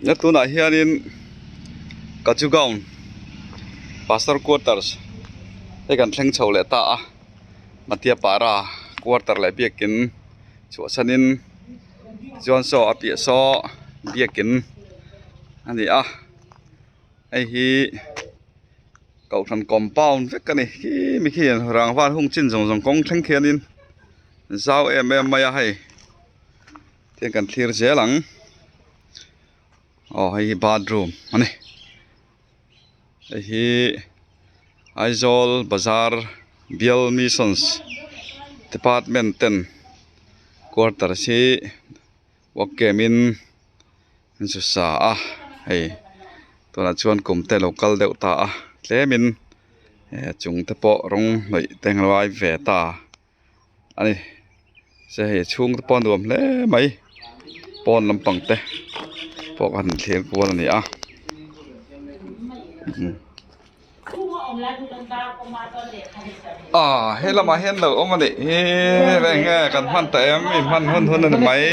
Na tunah hianin Kachugaon pastor quarters hei kan thleng chho leh ta a Matiapara quarter leh biakin chhuahsanin tichuan saw a piah saw biakin a ni a hei hi kohhran compound vek a ni khi mi khian rangva hung chin zawng zawng kawng thleng khianin zau em em mai a hei. Tiang kan thlir zel ang aw hei hi bathroom a ni hei hi Aizawl bazar bial missions department ten quarters hi work camp in an zu sa a hei tunah chuan kum te a lo kal deuh ta a tlemin chung te pawh rawng hnawih te an lai ve ta. A ni se hei chhung te pawh a nuam hle mai pawn lampang te pawh kan thlir kual a ni a. Aaa he lamah hian lo awm a nih hi eng nge kan hman ta em mi hman hun hun a ni mai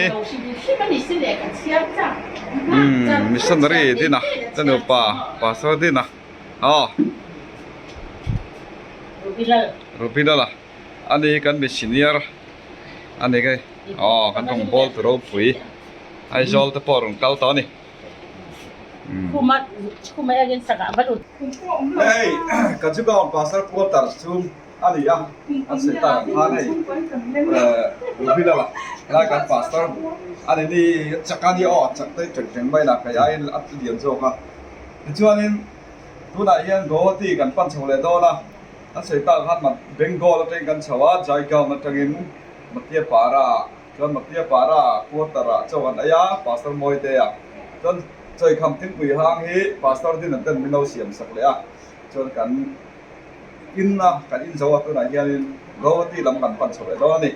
umm missionary dina te nupa pastor dina aw Rubilal a. Ani kan mi senior a ni kei aw kan rawngbawl tu ropui Aizawl te pawh a rawn kal tawh a ni. Hei Kajugaon Pastor Quarters chhung a ni a an sawi tak ang khan hei Rubilal a helai kan pastor a ni ni chak a ni aw chak te ṭeng ṭeng mai la kei aiin a lian zawk a tichuanin tunah hian Guwahati kan pan chho leh dawn a. An sawi tak khan mat Bengal atangin kan chho a, Jaigaon atangin Matiapara chuan Matiapara quarter ah chaw kan ei a, Pastor Mawite ah chuan Chawikham thingpui hang hi Pastor Dinan ten min lo siam sak leh a, chuan kan in a kan in zo a tunah hianin Guwahati lam kan pan chho leh dawn a ni.